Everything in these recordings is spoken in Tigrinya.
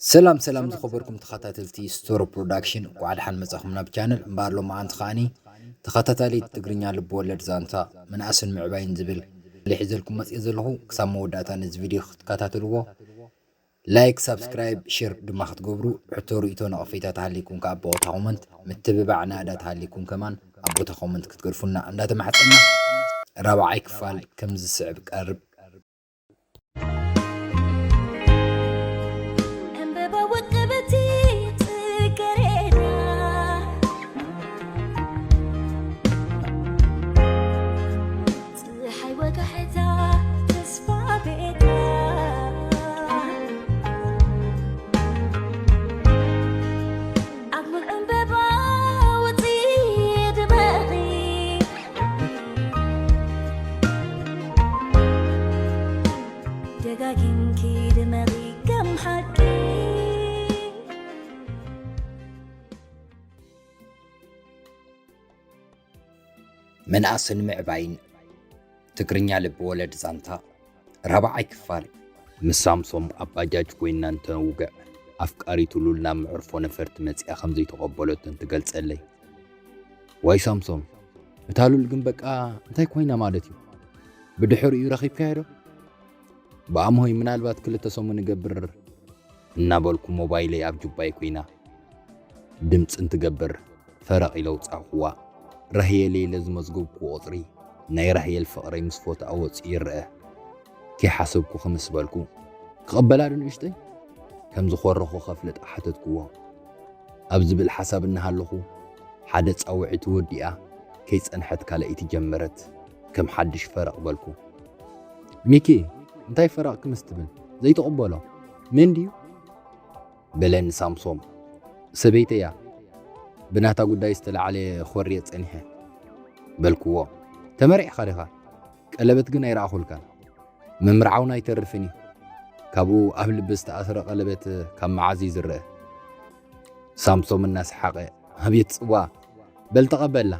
ሰላም ሰላም ዝኸበርኩም ተኸታተልቲ ስቶር ፕሮዳክሽን፣ እንኳዕ ደሓን መጻኹም ናብ ቻነል። እምበኣር ሎማዓንቲ ከዓኒ ተኸታታሊት ትግርኛ ልብወለድ ዛንታ ምንኣስን ምዕባይን ዝብል ሒዘልኩም መጽየ ዘለኹ። ክሳብ መወዳእታ ነዚ ቪድዮ ክትከታተልዎ፣ ላይክ፣ ሳብስክራይብ፣ ሼር ድማ ክትገብሩ፣ ሕቶ፣ ርእይቶ፣ ነቐፌታ ተሃሊኩም ከኣ ብቦታ ኮመንት፣ ምትብባዕ ናእዳ ተሃሊኩም ከማን ኣብ ቦታ ኮመንት ክትገድፉና እንዳተማሕጸና፣ ራብዓይ ክፋል ከም ዝስዕብ ቀርብ። ዕምበባ ወቀበቲ ጽጌረዳ፣ ጸሓይ ወጋሕታ ተስፋ ቤታ፣ ኣግሙል ዕምበባ ወጺ ድመቒ፣ ደጋጊምኪ ድመቒ ከም ሓቂ። ምንኣስን ምዕባይን ትግርኛ ልብ ወለድ ዛንታ ራብዓይ ክፋል። ምስ ሳምሶም ኣብ ባጃጅ ኮይና እንተውግዕ ኣፍቃሪቱ ሉል ናብ መዕርፎ ነፈርቲ መጺኣ ከም ዘይተቐበለቶ እንትገልጸለይ፣ ዋይ ሳምሶም፣ እታ ሉል ግን በቃ እንታይ ኮይና ማለት እዩ? ብድሕሪኡ ረኺብካዮ ዶ? ብኣምሆይ ምናልባት ክልተ ሰሙን እገብር እናበልኩ ሞባይለይ ኣብ ጁባይ ኮይና ድምፂ እንትገብር ፈረቕ ኢለ ኣውፃእኩዋ። ራሄል ኢለ ዝመዝገብኩ ቁፅሪ ናይ ራሄል ፍቕረይ ምስ ፎቶኣ ወፂኡ ይረአ። ከይሓሰብኩ ክምስ በልኩ። ክቕበላ ዶ ንእሽተይ? ከም ዝኾረኹ ከፍልጥ ሓተትኩዎ። ኣብ ዝብል ሓሳብ እናሃለኹ ሓደ ጻውዒት ወዲኣ ከይጸንሐት ካልኣይቲ ጀመረት። ከም ሓድሽ ፈረቕ በልኩ። ሚኪ፣ እንታይ ፈረቕ ክምስ ትብል? ዘይትቕበሎ መን ድዩ? በለኒ ሳምሶም። ሰበይተይ እያ። ብናታ ጉዳይ ዝተላዕለ ኾርየ ጸኒሐ። በልክዎ። ተመሪዕኻ ዲኻ? ቀለበት ግን ኣይረኣኹልካን። ምምርዓውን ኣይተርፍን እዩ። ካብኡ ኣብ ልቢ ዝተኣስረ ቀለበት ካብ መዓዝ እዩ ዝረአ? ሳምሶም እናሰሓቐ፣ ኣቤት ጽዋ፣ በል ተቐበላ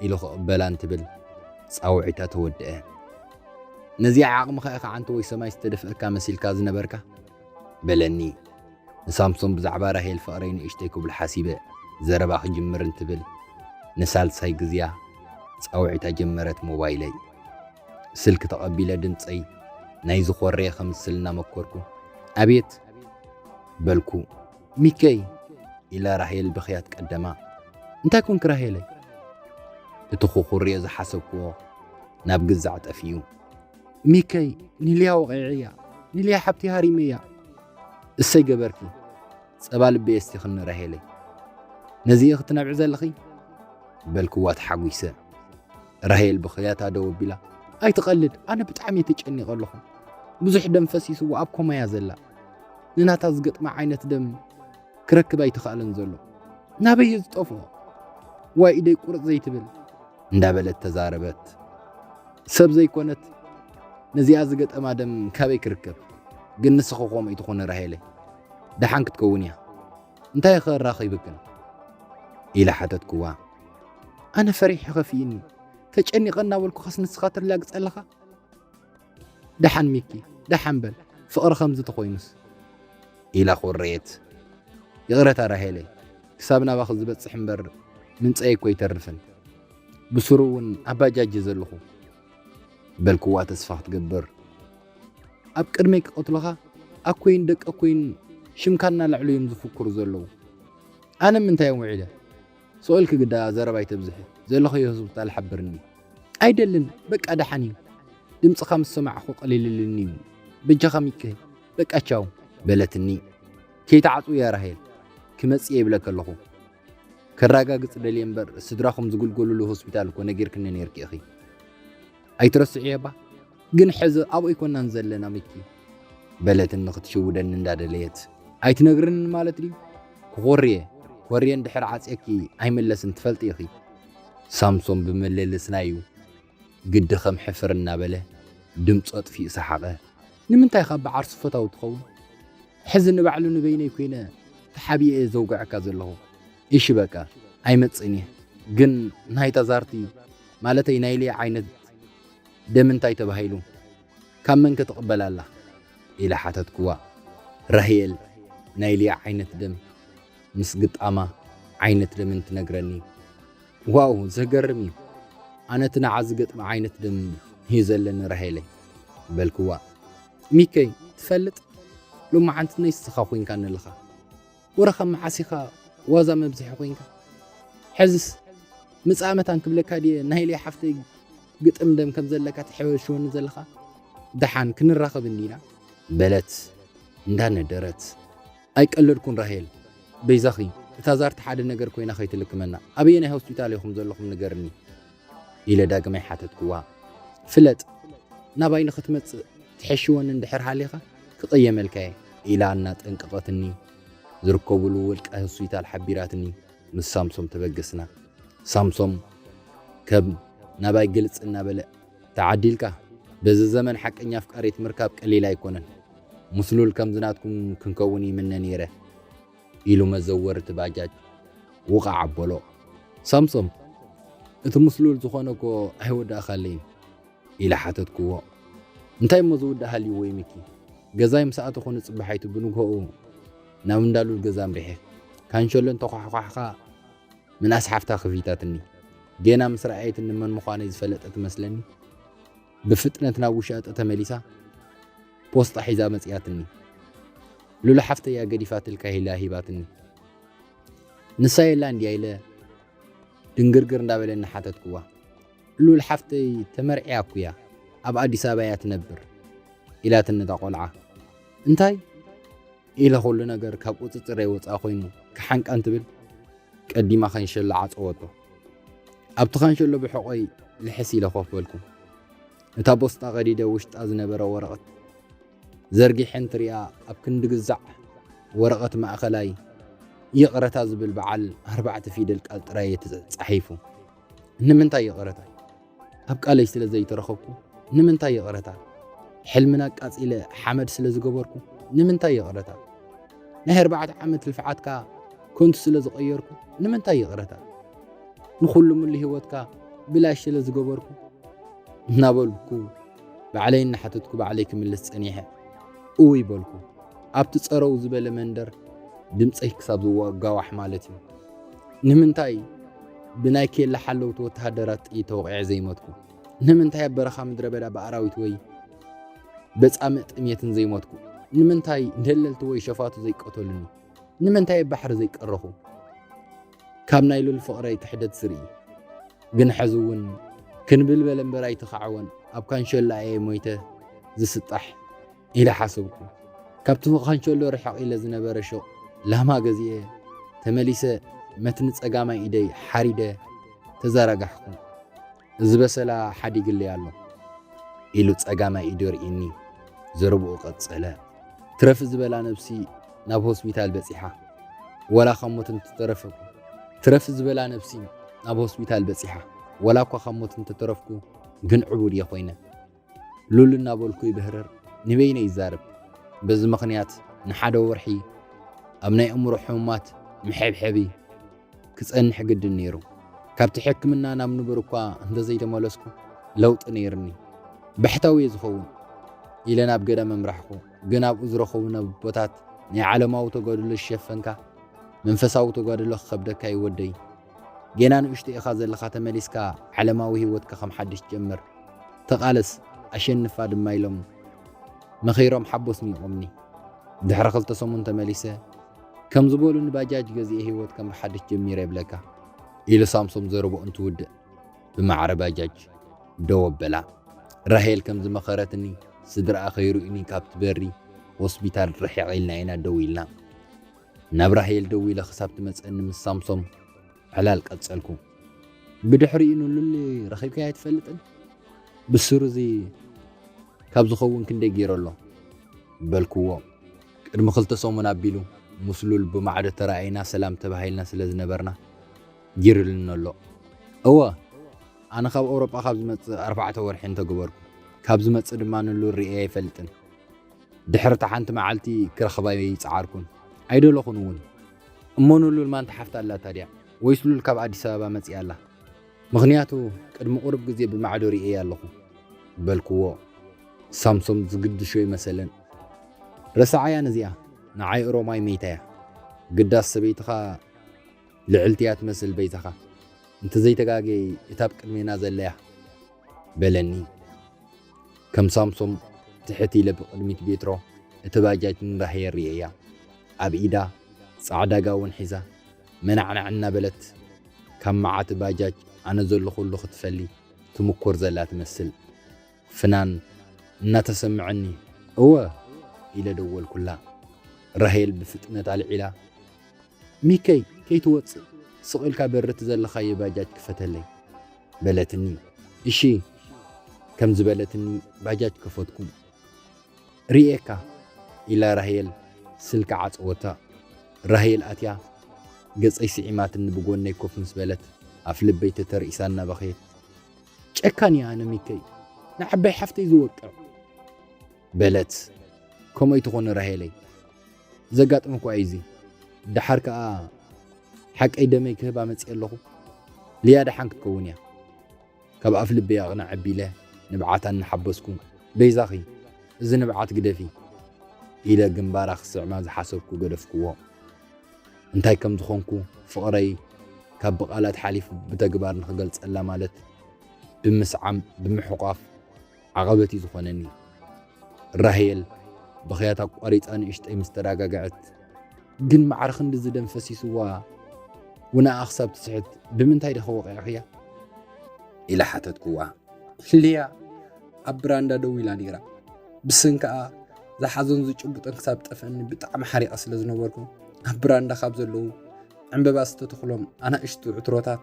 ኢሉ ክቕበላ እንትብል ጻውዒታ ተወድአ። ነዚኣ ዓቕምኻ ኢኻ ዓንተቦይ ሰማይ ዝተደፍአካ መሲልካ ዝነበርካ? በለኒ። ንሳምሶም ብዛዕባ ራሄል ፍቕረይ ንእሽተይ ክብሎ ሓሲበ ዘረባ ክጅምር እንትብል ንሳልሳይ ግዝያ ጻውዒታ ጀመረት ሞባይለይ። ስልኪ ተቐቢለ ድምጸይ ናይ ዝኾረየ ከምስል እናመኮርኩ፣ ኣቤት በልኩ። ሚከይ ኢላ ራሄል ብኽያት ቀደማ። እንታይ ኮንክ ራሄለይ? እቲ ክኹርዮ ዝሓሰብክዎ ናብ ግዛዕ ጠፊኡ። ሚከይ፣ ኒልያ ወቒዐያ፣ ኒልያ ሓብቲ ሃሪመያ። እሰይ ገበርኪ፣ ጸባ ልበይ ኣስቲኽኒ ራሄለይ። ነዚ ኢኺ ትነብዒ ዘለኺ? በልክዋ ተሓጒሰ። ራሄል ብኽያታ ደው ኣቢላ፣ ኣይትቐልድ፣ ኣነ ብጣዕሚ እየ ተጨኒቐ ኣለኹ። ብዙሕ ደም ፈሲስዋ ኣብ ኮማ እያ ዘላ። ንናታ ዝገጥማ ዓይነት ደም ክረክብ ኣይተኻእለን ዘሎ። ናበይ እዩ ዝጠፍኦ? ዋይ ኢደይ ቁርጥ ዘይትብል እንዳበለት ተዛረበት። ሰብ ዘይኮነት ነዚኣ ዝገጠማ ደም ካበይ ክርከብ? ግን ንስኺ ከምኡ ኣይትኾኒ ራሄለይ። ደሓን ክትከውን እያ። እንታይ ኸ ኣራኺብክን? ኢለ ሓተትክዋ። ኣነ ፈሪሐ ኸፊእኒ፣ ተጨኒቐ እናበልኩኸስ ንስኻ ትላግፅ ኣለኻ? ደሓን ሚኪ፣ ደሓን በል፣ ፍቕሪ ከምዚ ተኾይኑስ። ኢላ ኮረየት። ይቕረታ ራሄለይ፣ ክሳብ ናባኺ ዝበጽሕ እምበር ምንጸይ እኮ ኣይተርፍን። ብስሩ እውን ኣብ ባጃጅ እየ ዘለኹ። በልክዋ ተስፋ ክትገብር። ኣብ ቅድመይ ክቐትሉኻ ኣኮይን ደቂ ኣኮይን ሽምካ እናለዕሉ እዮም ዝፍክሩ ዘለዉ። ኣነ ምንታይ እዮም ውዒለ? ስቕ ኢልኪ ግዳ ዘረባ ኣይተብዝሒ። ዘለኽዮ ሆስፒታል ሓብርኒ። ኣይደልን፣ በቃ ደሓን እዩ። ድምፅኻ ምስ ሰማዕኹ ቀሊልልኒ እዩ። በጃኻ ሚከ፣ በቃ ቻው። በለትኒ። ከይትዓፅውያ ራሄል፣ ክመፅእ እየ ይብለኪ ኣለኹ። ከራጋግፅ ደልየ እምበር ስድራኹም ዝግልገሉሉ ሆስፒታል እኮ ነጊርክኒ ነይርኪ ኢኺ። ኣይትረስዕዮ እባ። ግን ሕዚ ኣብኡ ኣይኮናን ዘለና ሚኪ። በለትኒ ክትሽውደኒ እንዳደለየት። ኣይትነግርንን ማለት ድዩ? ክኾርየ፣ ኮርየ እንድሕር ዓፅየኪ ኣይምለስን ትፈልጢ ኢኺ። ሳምሶን ብምልልስና እዩ ግዲ ከም ሕፍር እናበለ ድምፁ ኣጥፊኡ ሰሓቐ። ንምንታይ ካብ በዓርሱ ፈታዊ ትኸውን? ሕዚ ንባዕሉ ንበይነይ ኮይነ ተሓቢኤ እየ ዘውግዐካ ዘለኹ። እሺ በቃ ኣይመጽእን እየ። ግን ናይታ ዛርቲ ማለተይ ናይ ሊያ ዓይነት ደም እንታይ ተባሂሉ? ካብ መን ከ ትቕበል ኣላ? ኢለ ሓተትክዋ። ራሄል ናይ ሊያ ዓይነት ደም ምስ ግጣማ ዓይነት ደም እንትነግረኒ፣ ዋው፣ ዘገርም እዩ። ኣነ እቲ ንዓ ዝገጥም ዓይነት ደም እዩ ዘለኒ ራሄለይ፣ በልክዋ። ሚከይ፣ ትፈልጥ፣ ሎማዓንቲ ንስኻ ኮይንካ ኣለኻ። ወረ ካብ መዓስ ኢኻ ዋዛ መብዝሒ ኮይንካ? ሕዝስ ምጽኣ መታን ክብለካ ድየ ናይ ሊያ ሓፍተይ ግጥም ደም ከም ዘለካ ትሕበሽወኒ ዘለኻ? ደሓን ክንራኸብ እንዲና፣ በለት እንዳነደረት። ኣይቀለድኩን ራሄል፣ በይዛኺ እታ ዛርቲ ሓደ ነገር ኮይና ከይትልክመና፣ ኣበየናይ ሆስፒታል ኢኹም ዘለኹም ንገርኒ? ኢለ ዳግማይ ሓተትክዋ። ፍለጥ፣ ናባይ ንኽትመጽእ ትሕሽወኒ እንድሕር ሃሊኻ ክቕየመልካ እየ፣ ኢላ እናጠንቀቐትኒ ዝርከቡሉ ውልቀ ሆስፒታል ሓቢራትኒ ምስ ሳምሶም ተበገስና። ሳምሶም ከም ናባይ ግልጽ እናበለ፣ ተዓዲልካ፣ በዚ ዘመን ሓቀኛ ኣፍቃሪት ምርካብ ቀሊል ኣይኮነን። ምስሉል ከምዚ ናትኩም ክንከውን ይምነ ነይረ፣ ኢሉ መዘወር እቲ ባጃጅ ውቓዕ ኣበሎ። ሳምሶም፣ እቲ ምስሉል ዝኾነ እኮ ኣይወዳእኻለይን፣ ኢለ ሓተትክዎ። እንታይ እሞ ዝውዳእ ሃልዩ ወይ ሚኪ? ገዛይ ምስ ኣተኹ ንጽባሕ ኣይቱ ብንግሆኡ ናብ እንዳሉል ገዛ ኣምሪሐ። ካንሸሎ እንተኳሕኳሕካ ምንኣስ ሓፍታ ከፊታትኒ። ጌና ምስ ረኣየትኒ መን ምዃነይ ዝፈለጠት ትመስለኒ። ብፍጥነት ናብ ውሻጠ ተመሊሳ ፖስጣ ሒዛ መጺኣትኒ። ሉሉ ሓፍተይ እያ ገዲፋትልካ ኢላ ሂባትኒ። ንሳ የላ እንድያ ኢለ ድንግርግር እንዳበለኒ ሓተትክዋ። ሉል ሓፍተይ ተመርዕያ እኮ እያ፣ ኣብ ኣዲስ ኣበባ እያ ትነብር፣ ኢላትኒ እታ ቆልዓ። እንታይ? ኢለ ኩሉ ነገር ካብ ቁጽጽረይ ወጻኢ ኮይኑ ክሓንቃን ትብል ቀዲማ ከንሸሎ ዓጸወቶ። ኣብቲ ካንሸሎ ብሕቖይ ልሕስ ኢለ ኮፍ በልኩ። እታ ቦስጣ ቀዲደ ውሽጣ ዝነበረ ወረቐት ዘርጊሐ እንትሪኣ ኣብ ክንዲ ግዛዕ ወረቐት ማእኸላይ ይቕረታ ዝብል በዓል ኣርባዕተ ፊደል ቃል ጥራይ እዩ ተጻሒፉ። ንምንታይ ይቕረታ? ኣብ ቃለይ ስለ ዘይተረኸብኩ ንምንታይ ይቕረታ? ሕልምና ኣቃጺለ ሓመድ ስለ ዝገበርኩ ንምንታይ ይቕረታ? ናይ ኣርባዕተ ዓመት ልፍዓትካ ከንቱ ስለ ዝቐየርኩ ንምንታይ ይቕረታ? ንኹሉ ምሉ ህይወትካ ብላሽ ስለ ዝገበርኩ እናበልኩ ባዕለይ እናሓተትኩ ባዕለይ ክምልስ ጸኒሐ። እውይ በልኩ። ኣብቲ ጸረው ዝበለ መንደር ድምጸይ ክሳብ ዝዋጋዋሕ ማለት እዩ። ንምንታይ ብናይ ኬላ ሓለውቲ ወተሃደራት ጥይት ተወቒዐ ዘይሞትኩ? ንምንታይ ኣብ በረኻ ምድረ በዳ ብኣራዊት ወይ በጻምእ ጥሜትን ዘይሞትኩ? ንምንታይ ደለልቲ ወይ ሸፋቱ ዘይቀተሉኒ? ንምንታይ ኣብ ባሕሪ ዘይቀረኹ? ካብ ናይ ሉል ፍቕረይ ክሕደት ዝርኢ። ግን ሕዚ እውን ክንብል በለ እምበር ኣይተኻዕወን። ኣብ ካንሸላ እየ ሞይተ ዝስጣሕ ኢለ ሓሰብኩ። ካብቲ ካንሸሎ ርሕቕ ኢለ ዝነበረ ሹቕ ላማ ገዚኤ ተመሊሰ መትኒ ጸጋማይ ኢደይ ሓሪደ ተዘራጋሕኩ። እዚ በሰላ ሓዲግለይ ኣሎ፣ ኢሉ ጸጋማይ ኢዱ ርኢኒ ዘረብኡ ቀጸለ። ትረፍ ዝበላ ነብሲ ናብ ሆስፒታል በጺሓ። ወላ ካብ ሞት እንተተረፍኩ፣ ትረፍ ዝበላ ነብሲ ናብ ሆስፒታል በጺሓ። ወላ እኳ ካብ ሞት እንተተረፍኩ፣ ግን ዕቡድ እየ ኮይነ። ሉል እናበልኩ ይብህርር፣ ንበይነ ይዛረብ። በዚ ምኽንያት ንሓደ ወርሒ ኣብ ናይ ኣእምሮ ሕሙማት መሐብሐቢ ክጸንሕ ግድን ነይሩ። ካብቲ ሕክምና ናብ ንቡር እኳ እንተዘይተመለስኩ፣ ለውጢ ነይርኒ። ባሕታዊ እየ ዝኸውን ኢለ ናብ ገዳም ኣምራሕኩ። ግን ኣብኡ ዝረኸቡ ነቦታት ናይ ዓለማዊ ተጋድሎ ዝሸፈንካ መንፈሳዊ ተጋድሎ ክኸብደካ እዩ ወደይ። ጌና ንእሽቶ ኢኻ ዘለኻ፣ ተመሊስካ ዓለማዊ ህይወትካ ከም ሓድሽ ጀምር። ተቓለስ፣ ኣሸንፋ ድማ ኢሎም መኺሮም ሓቦስ ኒቖምኒ። ድሕሪ ክልተ ሰሙን ተመሊሰ ከም ዝበሉኒ ባጃጅ ገዚኤ ህይወት ከም ብሓድሽ ጀሚረ ይብለካ፣ ኢሉ ሳምሶም ዘረብኡ እንትውድእ ብማዕረ ባጃጅ ደው ኣበላ። ራሄል ከም ዝመኸረትኒ ስድራኣ ከይርእዩኒ ካብቲ በሪ ሆስፒታል ርሕቕ ኢልና ኢና ደው ኢልና። ናብ ራሄል ደው ኢለ ክሳብ ትመጸኒ ምስ ሳምሶም ዕላል ቀጸልኩ። ብድሕሪኡ ንሉሊ ረኺብካያ ኣይትፈልጥን? ብስሩ እዚ ካብ ዝኸውን ክንደይ ገይሩ ኣሎ? በልክዎ። ቅድሚ ክልተ ሰሙን ኣቢሉ ምስ ሉል ብማዕዶ ተራእይና ሰላም ተባሂልና ስለ ዝነበርና ጊርልኒ ኣሎ። እወ፣ ኣነ ካብ ኣውሮጳ ካብ ዝመጽእ ኣርባዕተ ወርሒ እንተገበርኩ፣ ካብ ዝመጽእ ድማ ንሉል ርእየ ኣይፈልጥን። ድሕሪ እታ ሓንቲ መዓልቲ ክረኽባ ይጸዓርኩን ኣይደለኹን እውን። እሞ ንሉል ማንታ ሓፍታ ኣላታ ድያ? ወይስ ሉል ካብ ኣዲስ ኣበባ መጺኣ ኣላ? ምኽንያቱ ቅድሚ ቁሩብ ግዜ ብማዕዶ ርእየያ ኣለኹ፣ በልክዎ። ሳምሶም ዝግድሾ ይመሰለን። ረሳዓያ ነዚኣ፣ ንዓይ ኦሮማይ መይታ እያ። ግዳስ ሰበይትኻ ልዕልቲ እያ ትመስል በይዛኻ። እንተዘይተጋግየ እታ ኣብ ቅድሜና ዘላ እያ በለኒ። ከም ሳምሶም ትሕት ኢለ ብቕድሚት ቤትሮ እቲ ባጃጅ ንራሄል ርእየያ። ኣብ ኢዳ ጻዕዳ ጋውን ሒዛ መናዕናዕ እናበለት ካብ መዓት ባጃጅ ኣነ ዘለኹሉ ክትፈሊ ትምኩር ዘላ ትመስል። ፍናን እናተሰምዐኒ፣ "እወ" ኢለ ደወልኩላ። ራሄል ብፍጥነት ኣልዒላ፣ "ሚከይ፣ ከይትወጽእ ስቕ ኢልካ በሪ እቲ ዘለኻዮ ባጃጅ ክፈተለይ" በለትኒ። "እሺ" ከም ዝበለትኒ ባጃጅ ከፈትኩ። "ርእየካ" ኢላ ራሄል ስልካ ዓጸወታ። ራሄል ኣትያ ገጸይ ስዒማትኒ ብጎነይ ኮፍ ምስ በለት ኣፍ ልበይ ተተርኢሳ እናበኸየት፣ "ጨካን እየ ኣነ ሚከይ፣ ንዓባይ ሓፍተይ ዝወቅዕ" በለት። "ከምኡ ኣይትኾኒ ራሄለይ፣ ዘጋጥም እኳ እዩ እዚ። ደሓር ከኣ ሓቀይ ደመይ ክህባ መጽእ ኣለኹ። ልያ ደሓን ክትከውን እያ። ካብ ኣፍ ልበይ ኣቕንዕ ኣቢለ ንብዓታ እናሓበስኩ፣ በይዛኺ፣ እዚ ንብዓት ግደፊ" ኢለ ግንባራ ክስዕማ ዝሓሰብኩ ገደፍክዎ። እንታይ ከም ዝኾንኩ ፍቕረይ ካብ ብቓላት ሓሊፉ ብተግባር ንኽገልጸላ ማለት ብምስዓም፣ ብምሕቋፍ ዓቐበት እዩ ዝኾነኒ። ራሄል ብኽያት ኣቋሪጻ ንእሽተይ ምስ ተረጋግዐት፣ "ግን ማዕረ ክንድዚ ደም ፈሲስዋ፣ ውናኣ ክሳብ ትስሕት ብምንታይ ዲኺ ወቒዕኽያ?" ኢለ ሓተትክዋ። "ሊያ ኣብ ብራንዳ ደው ኢላ ነይራ። ብስንክኣ ዝሓዞን ዝጭብጦን ክሳብ ጠፍአኒ ብጣዕሚ ሓሪቐ ስለ ዝነበርኩ፣ ኣብ ብራንዳ ካብ ዘለዉ ዕምበባ ዝተተኽሎም ኣናእሽቱ ዕትሮታት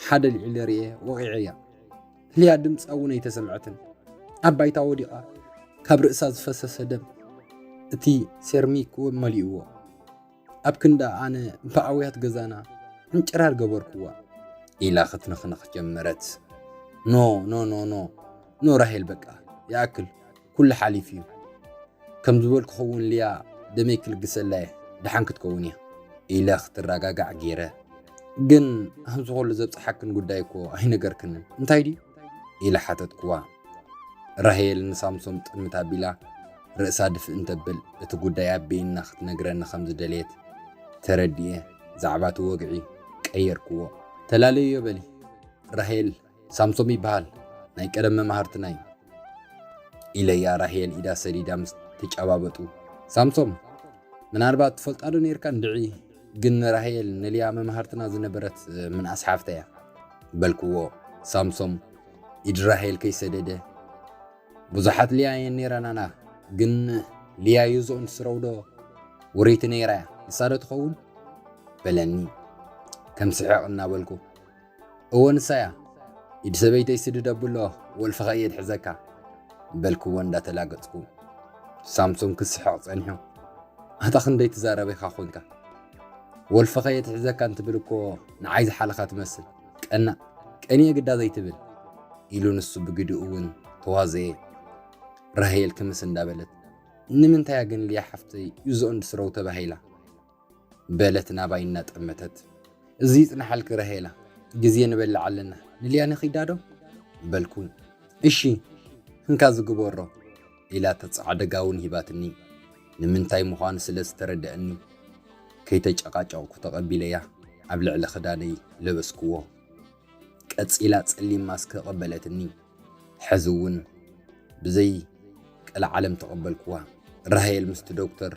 ሓደ ልዒለ ርእየ ወቒዐያ። ሊያ ድምጻ እውን ኣይተሰምዐትን። ኣብ ባይታ ወዲቓ ካብ ርእሳ ዝፈሰሰ ደም እቲ ሴርሚክ እውን መሊእዎ። ኣብ ክንዳ ኣነ ብኣውያት ገዛና ዕንጭራር ገበርክዋ" ኢላ ክትንኽንኽ ጀመረት። "ኖ፣ ኖ፣ ኖ፣ ኖ፣ ኖ ራሄል፣ በቃ ይኣክል፣ ኩሉ ሓሊፉ እዩ። ከም ዝበልኩ ክኸውን ሊያ ደመይ ክልግሰላ እየ፣ ደሓን ክትከውን እያ" ኢለ ክትረጋጋዕ ገይረ። "ግን ኣብዚ ኩሉ ዘብጽሓክን ጉዳይ እኮ ኣይነገርክንን፣ እንታይ ድዩ?" ኢለ ሓተትክዋ። ራሄል ንሳምሶም ጥምት ኣቢላ ርእሳ ድፍእ እንተብል፣ እቲ ጉዳይ ኣብ በይና ክትነግረኒ ከም ዝደለየት ተረዲኤ፣ ዛዕባ እቲ ወግዒ ቀየርክዎ። "ተላለዮ በሊ፣ ራሄል ሳምሶም ይበሃል፣ ናይ ቀደም መማህርትና እዩ" ኢለያ፣ ራሄል ኢዳ ሰዲዳ ምስ ተጨባበጡ፣ "ሳምሶም፣ ምናልባት ትፈልጣ ዶ ነይርካ እንድዒ፣ ግን ንራሄል ንልያ መማህርትና ዝነበረት ምንኣስ ሓፍታ እያ" በልክዎ። ሳምሶም ኢድ ራሄል ከይሰደደ፣ "ብዙሓት ልያ እየን ነይረናና፣ ግን ልያ ዩዞ እንድስረው ዶ ውርይቲ ነይራ እያ፣ ንሳ ዶ ትኸውን?" በለኒ። ከም ስሕቕ እናበልኩ፣ "እወ ንሳ እያ፣ ኢድ ሰበይተይ ስድድ ኣብሎ፣ ወልፍኻ እየ ድሕዘካ" በልክዎ እንዳተላገጽኩ። ሳምሶም ክስሕቕ ጸኒሑ፣ "ኣታ ክንደይ ትዛረብ ኢኻ ኮንካ? ወልፍኻ እየ ትሕዘካ እንትብል እኮ ንዓይ ዝሓለኻ ትመስል። ቀናእ፣ ቀንየ ግዳ ዘይትብል" ኢሉ ንሱ ብግዲኡ እውን ተዋዘየ። ራሄል ክምስ እንዳበለት፣ "ንምንታይ እያ ግን ልያ ሓፍተይ ዩዞ እንድስረው ተባሂላ?" በለት ናባይ እናጠመተት። "እዚ ይጽናሓልኪ ራሄላ፣ ግዜ ንበልዕ ኣለና፣ ንልያ ንኺዳ ዶ?" በልኩ። "እሺ፣ እንካ ዝግበሮ" ኢላ እታ ጻዕዳ ጋውን ሂባትኒ። ንምንታይ ምዃኑ ስለ ዝተረድአኒ፣ ከይተጨቃጨቕኩ ተቐቢለያ ኣብ ልዕሊ ክዳነይ ለበስክዎ። ቀጺላ ጸሊም ማስክ ቀበለትኒ። ሕዚ እውን ብዘይ ቀልዓለም ተቐበልክዋ። ራሄል ምስቲ ዶክተር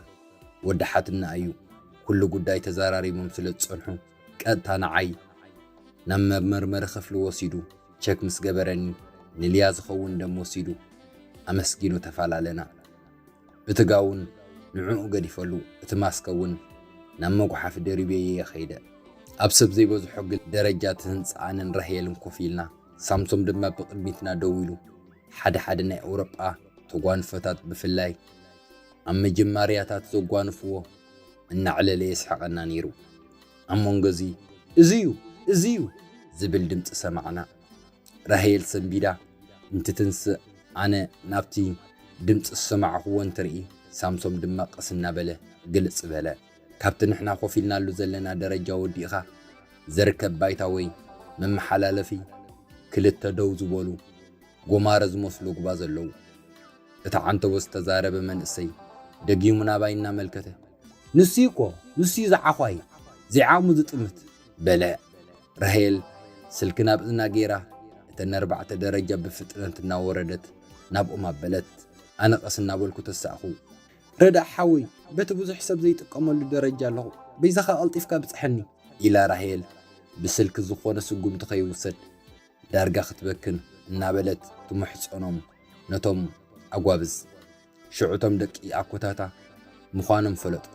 ወዲ ሓትና እዩ። ኩሉ ጉዳይ ተዘራሪቦም ስለ ዝጸንሑ፣ ቀጥታ ንዓይ ናብ መመርመሪ ክፍሊ ወሲዱ ቸክ ምስ ገበረኒ፣ ንልያ ዝኸውን ደም ወሲዱ ኣመስጊኑ ተፈላለና። እቲ ጋውን ንዕኡ ገዲፈሉ፣ እቲ ማስከ እውን ናብ መጉሓፊ ደሪበዮ ከይደ። ኣብ ሰብ ዘይበዝሖ ግን ደረጃ እቲ ህንጻ ኣነን ራሄልን ኮፍ ኢልና፣ ሳምሶም ድማ ብቕድሚትና ደው ኢሉ፣ ሓደ ሓደ ናይ ኣውሮጳ ተጓንፎታት ብፍላይ ኣብ መጀመርያታት ዘጓንፍዎ እናዕለለ የስሕቐና ነይሩ። ኣብ መንጎ እዚ፣ "እዚ እዩ! እዚ እዩ!" ዝብል ድምጺ ሰማዕና። ራሄል ሰንቢዳ እንትትንስእ፣ ኣነ ናብቲ ድምጺ ዝሰማዕኽዎ እንትርኢ፣ ሳምሶም ድማ ቀስ እናበለ ግልጽ በለ። ካብቲ ንሕና ኮፍ ኢልናሉ ዘለና ደረጃ ወዲእኻ ዝርከብ ባይታ ወይ መመሓላለፊ፣ ክልተ ደው ዝበሉ ጎማረ ዝመስሉ ጉባዝ ኣለዉ። እቲ ዓንተቦ ዝተዛረበ መንእሰይ ደጊሙ ናባይ እናመልከተ፣ ንሱ እኮ ንሱ ዝዓዃይ፣ ዘይዓቕሙ ዝጥምት። በለ። ራሄል ስልኪ ናብ እዝና ገይራ እተን ኣርባዕተ ደረጃ ብፍጥነት እናወረደት ናብኦም ኣበለት። ኣነ ቀስ እናበልኩ ተሳእኹ። ረዳእ ሓወይ፣ በቲ ብዙሕ ሰብ ዘይጥቀመሉ ደረጃ ኣለኹ፣ በይዛኻ ቀልጢፍካ ብጽሐኒ። ኢላ ራሄል ብስልኪ ዝኾነ ስጉምቲ ከይውሰድ ዳርጋ ክትበክን እናበለት ትምሕጸኖም ነቶም ኣጓብዝ። ሽዑ እቶም ደቂ ኣኮታታ ምዃኖም ፈለጥኩ።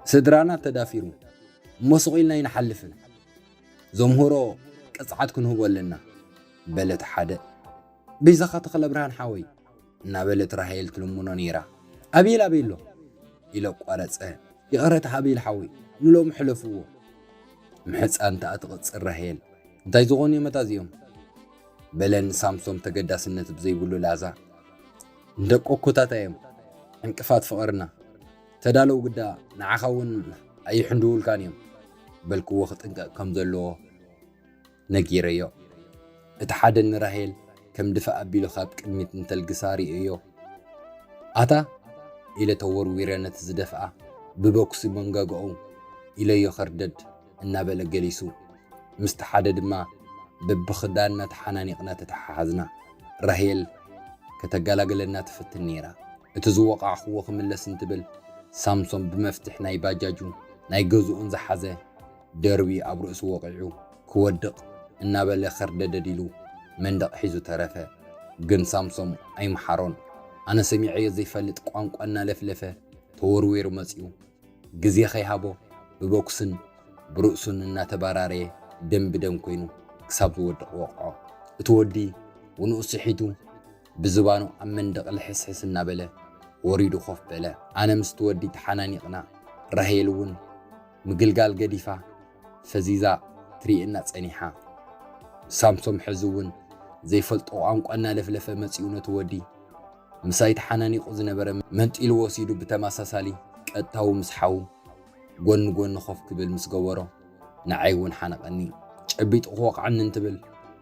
ስድራና ተዳፊሩ እሞ ስቕ ኢልና ኣይንሓልፍን። ዘምህሮ ቅጽዓት ክንህቦ ኣለና። በለት ሓደ። በይዛኻ ተኽለ ብርሃን ሓወይ፣ እናበለት ራሄል ትልምኖ ነይራ። ኣቤል ኣበይ ኣሎ? ኢለ ኣቋረጸ። ይቕረታ ኣቤል ሓወይ፣ ንሎሚ ሕለፍዎ። ምሕጻንታ ትቕጽል ራሄል። እንታይ ዝኾኑ እዮም እታ እዚኦም? በለኒ ሳምሶም ተገዳስነት ብዘይብሉ ላዛ። ንደቂ ኣኮታታ እዮም ዕንቅፋት ፍቕርና። ተዳለው ግዳ ንዓኻ እውን ኣይሕንድውልካን እዮም። በልክዎ ክጥንቀቕ ከም ዘለዎ ነጊረዮ። እቲ ሓደ ንራሄል ከም ድፋዕ ኣቢሉ ካብ ቅድሚት እንተልግሳ ርእዮ። ኣታ ኢለ ተወርዊረ ነቲ ዝደፍኣ ብቦክሲ መንጋግኡ ኢለዮ ኸርደድ እናበለ ገሊሱ። ምስቲ ሓደ ድማ በብኽዳንና ተሓናኒቕና ተተሓሓዝና። ራሄል ከተገላግለና ትፍትን ነይራ። እቲ ዝወቓዕኽዎ ክምለስ እንትብል ሳምሶም ብመፍትሕ ናይ ባጃጁ ናይ ገዝኡን ዝሓዘ ደርቢ ኣብ ርእሱ ወቒዑ ክወድቕ እናበለ ኸርደደድ ኢሉ መንደቕ ሒዙ ተረፈ። ግን ሳምሶም ኣይምሓሮን። ኣነ ሰሚዐዮ ዘይፈልጥ ቋንቋ እናለፍለፈ ተወርዊሩ መጺኡ። ግዜ ከይሃቦ ብቦክስን ብርእሱን እናተባራረየ ደም ብደም ኮይኑ ክሳብ ዝወድቕ ወቕዖ። እቲ ወዲ ውንኡ ስሒቱ ብዝባኑ ኣብ መንደቕ ልሕስሕስ እናበለ ወሪዱ ኮፍ በለ። ኣነ ምስቲ ወዲ ተሓናኒቕና። ራሄል እውን ምግልጋል ገዲፋ ፈዚዛ ትሪእና ጸኒሓ። ሳምሶም ሕዚ እውን ዘይፈልጦ ቋንቋ እናለፍለፈ መጺኡ ነቲ ወዲ ምሳይ ተሓናኒቑ ዝነበረ መንጢሉ ወሲዱ ብተመሳሳሊ ቀጥታዊ ምስ ሓዉ ጎኒ ጎኒ ኮፍ ክብል ምስ ገበሮ ንዓይ እውን ሓነቐኒ። ጨቢጡ ክወቕዓኒ እንትብል፣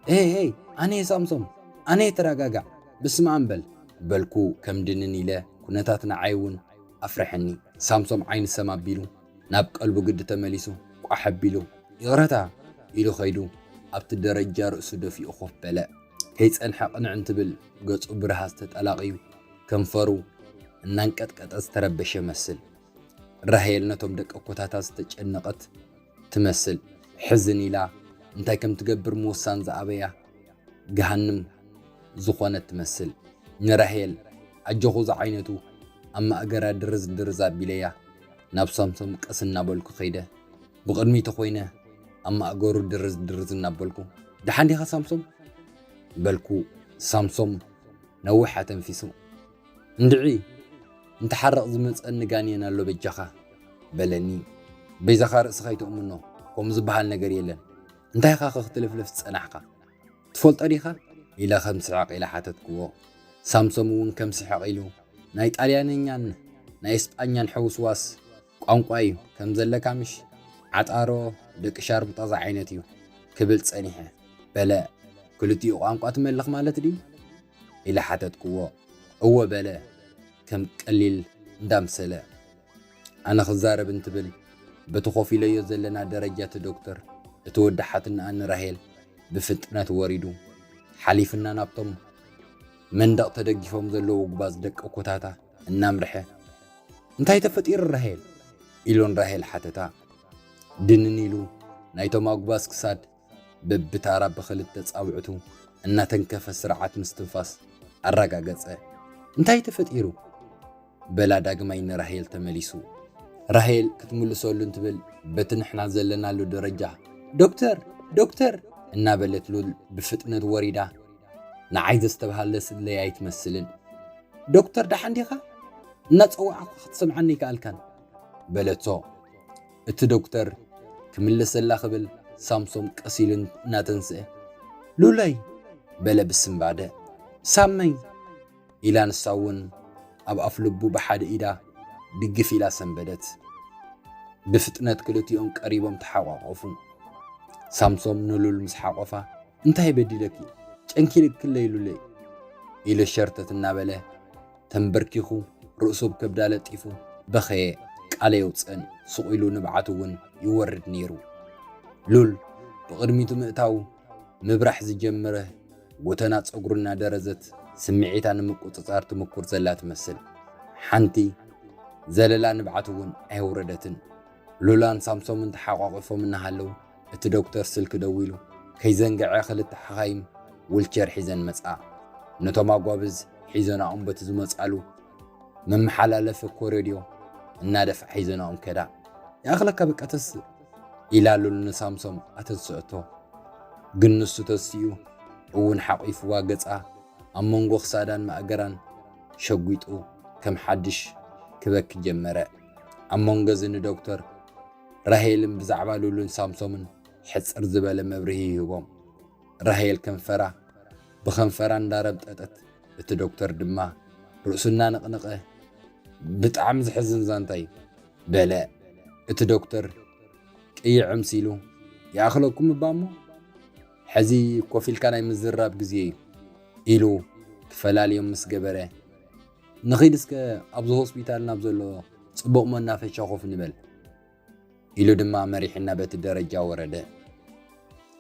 "ኤይ፣ ኤይ፣ ኣነ እየ ሳምሶም፣ ኣነ እየ፣ ተረጋጋዕ፣ በስመ ኣብ በል" በልኩ ከም ድንን ኢለ። ኩነታት ንዓይ እውን ኣፍረሐኒ። ሳምሶም ዓይኒ ሰም ኣቢሉ ናብ ቀልቡ ግዲ ተመሊሱ ቋሕ ኣቢሉ፣ "ይቕረታ" ኢሉ ከይዱ ኣብቲ ደረጃ ርእሱ ደፊኡ ኮፍ በለ። ከይጸንሐ ቅንዕ እንትብል ገጹ ብርሃጽ ተጠላቕዩ ከንፈሩ እናንቀጥቀጠ ዝተረበሸ መስል። ራሄል ነቶም ደቂ ኮታታ ዝተጨነቐት ትመስል። ሕዝን ኢላ እንታይ ከም ትገብር ምውሳን ዝኣበያ ገሃንም ዝኾነት ትመስል። ንራሄል ኣጆኹ ዝዓይነቱ ኣብ ማእገራ ድርዝ ድርዝ ኣቢለያ ናብ ሳምሶም ቀስ እናበልኩ ከይደ። ብቕድሚቱ ኮይነ ኣብ ማእገሩ ድርዝ ድርዝ እናበልኩ፣ "ደሓን ዲኻ ሳምሶም?" በልኩ። ሳምሶም ነዊሕ ኣተንፊሱ፣ "እንድዒ፣ እንትሓረቕ ዝመጸኒ ጋንየን ኣሎ በጃኻ" በለኒ። "በይዛኻ ርእስኻ ኣይትእምኖ፣ ከምኡ ዝበሃል ነገር የለን። እንታይ ኢኻ ኸ ክትልፍልፍ ዝጸናሕካ? ትፈልጦ ዲኻ?" ኢለ ከም ስሕቕ ኢለ ሓተትክዎ። ሳምሶም እውን ከም ስሕቕ ኢሉ፣ "ናይ ጣልያንኛን ናይ እስጳኛን ሕውስዋስ ቋንቋ እዩ ከም ዘለካ ምሽ? ዓጣሮ ደቂ ሻርሙጣ ዝዓይነት እዩ" ክብል ጸኒሐ። "በለ፣ ክልቲኡ ቋንቋ ትመልኽ ማለት ድዩ?" ኢለ ሓተትክዎ። "እወ" በለ ከም ቀሊል እንዳምሰለ። ኣነ ክዛረብ እንትብል በቲ ኮፍ ኢለዮ ዘለና ደረጃ እቲ ዶክተር፣ እቲ ወዲ ሓትንኣ ንራሄል ብፍጥነት ወሪዱ ሓሊፍና ናብቶም መንደቕ ተደጊፎም ዘለዉ ጉባዝ ደቂ ኮታታ እናምርሐ፣ "እንታይ ተፈጢሩ ራሄል?" ኢሉ ንራሄል ሓተታ። ድንን ኢሉ ናይቶም ኣጉባዝ ክሳድ በብታራ ብኽልተ ጻውዕቱ እናተንከፈ ስርዓት ምስትንፋስ ኣረጋገጸ። "እንታይ ተፈጢሩ?" በላ ዳግማይ ንራሄል ተመሊሱ። ራሄል ክትምልሰሉ እንትብል በቲ ንሕና ዘለናሉ ደረጃ፣ "ዶክተር! ዶክተር!" እናበለት ሉል ብፍጥነት ወሪዳ ንዓይ ዘስተብሃለ ስለያ ኣይትመስልን። "ዶክተር ደሓን ዲኻ? እናጸዋዕኩ ክትሰምዓኒ ኣይከኣልካን" በለቶ። እቲ ዶክተር ክምለሰላ ክብል ሳምሶም ቀስ ኢሉ እናተንስአ፣ "ሉለይ!" በለ ብስንባደ። "ሳመይ!" ኢላ ንሳ እውን ኣብ ኣፍ ልቡ ብሓደ ኢዳ ድግፍ ኢላ ሰንበደት። ብፍጥነት ክልቲኦም ቀሪቦም ተሓቋቖፉ። ሳምሶም ንሉል ምስ ሓቖፋ፣ "እንታይ በዲለኪ? ጨንኪልክለይ ሉለይ?" ኢሉ ሸርተት እናበለ ተንበርኪኹ ርእሱ ኣብ ከብዳ ለጢፉ በኸየ። ቃል ኣየውጽእን። ስቕ ኢሉ ንብዓቱ እውን ይወርድ ነይሩ። ሉል ብቕድሚቱ ምእታው ምብራሕ ዝጀመረ ጎተና ጸጉሩ እናደረዘት ስምዒታ ንምቁጽጻር ትምኩር ዘላ ትመስል። ሓንቲ ዘለላ ንብዓት እውን ኣየውረደትን። ሉላን ሳምሶምን ተሓቋቒፎም እናሃለዉ እቲ ዶክተር ስልኪ ደዊሉ ከይዘንግዐ ክልተ ሓኻይም ዊልቸር ሒዘን መጻ። ነቶም ኣጓብዝ ሒዘናኦም በቲ ዝመጻሉ መመሓላለፊ ኮረድዮ እናደፍዓ ሒዘናኦም ከዳ። "ይኣኽለካ በቃ ተስእ" ኢላ ሉል ንሳምሶም ኣተንስአቶ። ግን ንሱ ተሲኡ እውን ሓቒፍዋ ገጻ ኣብ መንጎ ክሳዳን ማእገራን ሸጒጡ ከም ሓድሽ ክበኪ ጀመረ። ኣብ መንጎ እዚ ንዶክተር ራሄልን ብዛዕባ ሉልን ሳምሶምን ሕጽር ዝበለ መብርሂ ይህቦም። ራሄል ከንፈራ ብኸንፈራ እንዳረብጠጠት፣ እቲ ዶክተር ድማ ርእሱ እናነቕነቐ፣ "ብጣዕሚ ዘሕዝን ዛንታ እዩ" በለ። እቲ ዶክተር ቅይዕምስ ኢሉ፣ "ይኣኽለኩም እባ እሞ፣ ሕዚ ኮፍ ኢልካ ናይ ምዝራብ ግዜ እዩ" ኢሉ ክፈላልዮም ምስ ገበረ፣ "ንኺድ እስከ ኣብዚ ሆስፒታል ናብ ዘሎ ጽቡቕ መናፈሻ ኮፍ ንበል" ኢሉ ድማ መሪሕና በቲ ደረጃ ወረደ።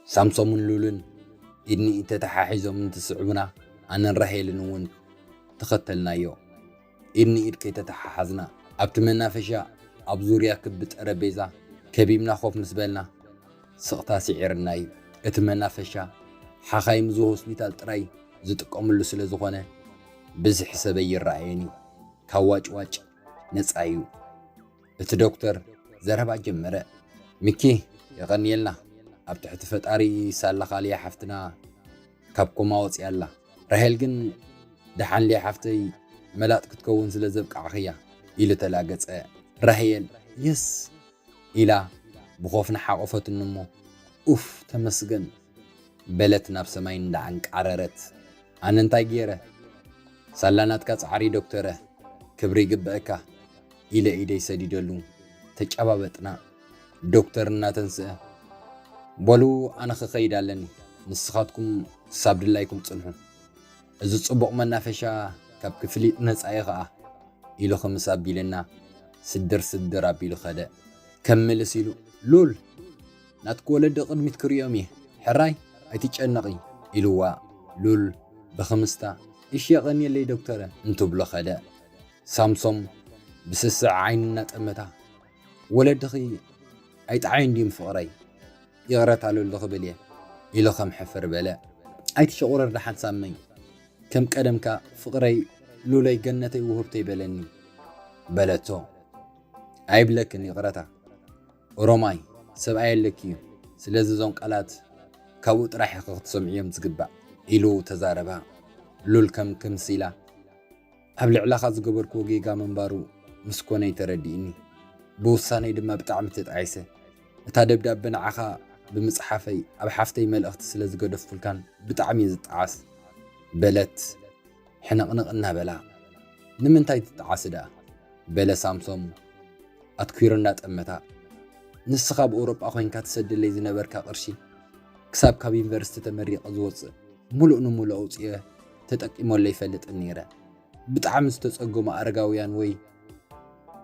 ሳምሶምን ሉልን ኢድ ንኢድ ተተሓሒዞም እንትስዕቡና፣ ኣነን ራሄልን እውን ተኸተልናዮ። ኢድ ንኢድ ከይተተሓሓዝና፣ ኣብቲ መናፈሻ ኣብ ዙርያ ክቢ ጠረጴዛ ከቢብና ኮፍ ምስ በልና፣ ስቕታ ስዒርና እዩ። እቲ መናፈሻ ሓኻይም እዚ ሆስፒታል ጥራይ ዝጥቀምሉ ስለ ዝኾነ፣ ብዝሒ ሰብ ኣይረኣየን እዩ። ካብ ዋጭዋጭ ነጻ እዩ። እቲ ዶክተር ዘረባ ጀመረ። "ሚኪ፣ የቐንየልና። ኣብ ትሕቲ ፈጣሪ ሳላ ካልያ ሓፍትና ካብ ኮማ ወፂኣ ኣላ። ራሄል ግን ደሓን ልያ ሓፍተይ መላጥ ክትከውን ስለ ዘብቃዕኽያ" ኢሉ ተላገጸ። ራሄል "የስ" ኢላ ብኾፍ ንሓቆፈትኒ እሞ፣ "ኡፍ፣ ተመስገን" በለት ናብ ሰማይ እንዳዓንቃረረት። ኣነ እንታይ ገይረ? ሳላ ናትካ ጻዕሪ ዶክተረ፣ ክብሪ ይግበአካ ኢለ ኢደይ ሰዲደሉ። ተጨባበጥና። ዶክተር እናተንስአ፣ "በሉ ኣነ ክኸይድ ኣለኒ፣ ንስኻትኩም ክሳብ ድላይኩም ጽንሑ። እዚ ጽቡቕ መናፈሻ ካብ ክፍሊጥ ነጻ እዩ ኸኣ" ኢሉ ክምስ ኣቢልና ስድር ስድር ኣቢሉ ኸደ። ከም ምልስ ኢሉ፣ "ሉል፣ ናትኪ ወለዲ ቅድሚት ክርእዮም እየ፣ ሕራይ ኣይትጨነቒ" ኢልዋ። ሉል ብኽምስታ፣ "እሺ የቐንየለይ ዶክተረ" እንትብሎ ኸደ። ሳምሶም ብስስዕ ዓይኑ እናጠመታ፣ "ወለድኺ ኣይጠዓዩን ድዮም ፍቕረይ? ይቕረታ ሉል ክብል እየ" ኢሉ ከም ሕፍር በለ። "ኣይትሸቑረር ደሓን ሳመይ፣ ከም ቀደምካ ፍቕረይ ሉለይ ገነተይ ውህብተይ በለኒ" በለቶ። "ኣይብለክን ይቕረታ፣ ኦሮማይ ሰብኣይ ኣለኪ እዩ፣ ስለዚ እዞም ቃላት ካብኡ ጥራሕ ኢኺ ክትሰምዕዮም ዝግባእ" ኢሉ ተዛረባ። ሉል ከም ክምስ ኢላ፣ "ኣብ ልዕላኻ ዝገበርክዎ ጌጋ ምንባሩ ምስ ኮነ እዩ ተረዲእኒ። ብውሳነይ ድማ ብጣዕሚ ተጣዒሰ። እታ ደብዳበ ንዓኻ ብምጽሓፈይ ኣብ ሓፍተይ መልእኽቲ ስለ ዝገደፍኩልካን ብጣዕሚ እየ ዝጠዓስ" በለት ሕንቕንቕ እናበላ። "ንምንታይ ትጠዓሲ ደኣ?" በለ ሳምሶም ኣትኲሩ እናጠመታ። "ንስኻ ኣብ ኤውሮጳ ኮይንካ ትሰደለይ ዝነበርካ ቅርሺ፣ ክሳብ ካብ ዩኒቨርሲቲ ተመሪቐ ዝወጽእ፣ ምሉእ ንምሉእ ኣውጽኤ ተጠቂመሉ ኣይፈልጥን ነይረ። ብጣዕሚ ዝተጸገሙ ኣረጋውያን ወይ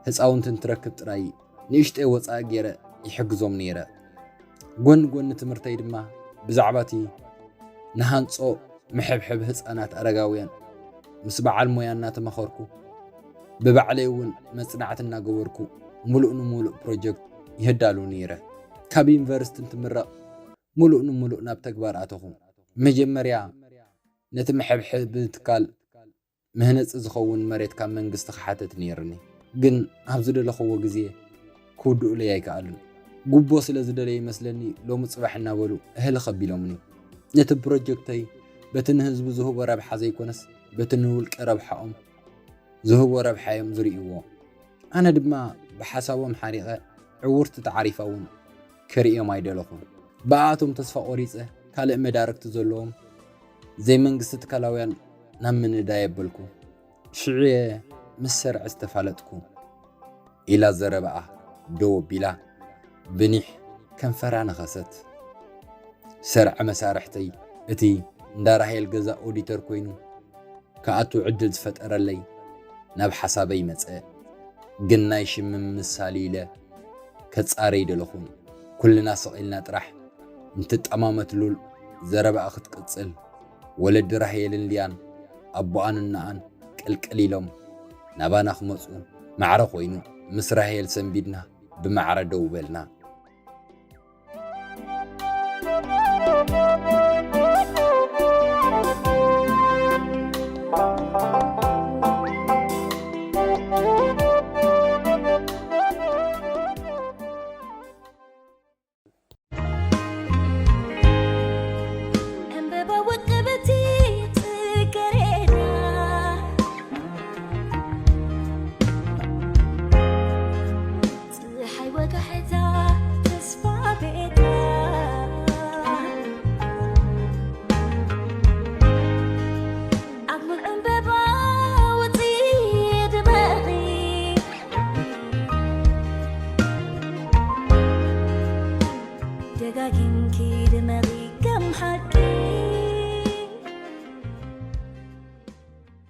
ህጻውንቲ እንትረክብ ጥራይ ንእሽተይ ወጻኢ ገይረ ይሕግዞም ነይረ። ጎኒ ጎኒ ትምህርተይ ድማ ብዛዕባ እቲ ንሃንጾ መሐብሐቢ ህጻናት ኣረጋውያን ምስ በዓል ሞያ እናተማኸርኩ፣ ብባዕለይ እውን መጽናዕቲ እናገበርኩ፣ ምሉእ ንምሉእ ፕሮጀክት ይህዳሉ ነይረ። ካብ ዩኒቨርሲቲ እንትምረቕ፣ ምሉእ ንምሉእ ናብ ተግባር ኣተኹ። መጀመርያ ነቲ መሐብሐቢ ትካል መህነጺ ዝኸውን መሬት ካብ መንግስቲ ክሓተት ነይሩኒ። ግን ኣብ ዝደለኽዎ ግዜ ክውድኡለይ ኣይከኣሉን። ጉቦ ስለ ዝደለዩ ይመስለኒ፣ ሎሚ ጽባሕ እናበሉ እህልኽ ኣቢሎምኒ። ነቲ ፕሮጀክተይ በቲ ንህዝቢ ዝህቦ ረብሓ ዘይኮነስ፣ በቲ ንውልቀ ረብሓኦም ዝህቦ ረብሓ እዮም ዝርእይዎ። ኣነ ድማ ብሓሳቦም ሓሪቐ፣ ዕውርቲ ተዓሪፋ እውን ክርእዮም ኣይደለኹን። ብኣቶም ተስፋ ቆሪጸ፣ ካልእ መዳርግቲ ዘለዎም ዘይመንግስቲ ትካላውያን ናብ ምንዳይ ኣበልኩ። ሽዑ እየ ምስ ሰርዐ ዝተፋለጥኩ። ኢላ ዘረባኣ ደው ኣቢላ ብኒሕ ከንፈራ ነኸሰት። ሰርዐ መሳርሕተይ እቲ እንዳ ራሄል ገዛ ኦዲተር ኮይኑ ክኣቱ ዕድል ዝፈጠረለይ ናብ ሓሳበይ መጸ። ግን ናይ ሽም ምምሳል ኢለ ከጻረ ኣይደለኹን። ኩልና ስቕ ኢልና ጥራሕ እንትጠማመት ሉል ዘረባኣ ክትቅጽል፣ ወለዲ ራሄልን ሊያን ኣቦኣን እናኣን ቅልቅል ኢሎም ናባና ክመጹ ማዕረ ኮይኑ፣ ምስ ራሄል ሰንቢድና ብማዕረ ደው በልና። ዕምበባ ውቅብቲ ጽጌረዳ፣ ጽሓይ ወጋሕታ ተስፋ ቤታ፣ ኣብ ሙን ዕምበባ ውጺ ድመቒ፣ ደጋጊምኪ ድመቒ።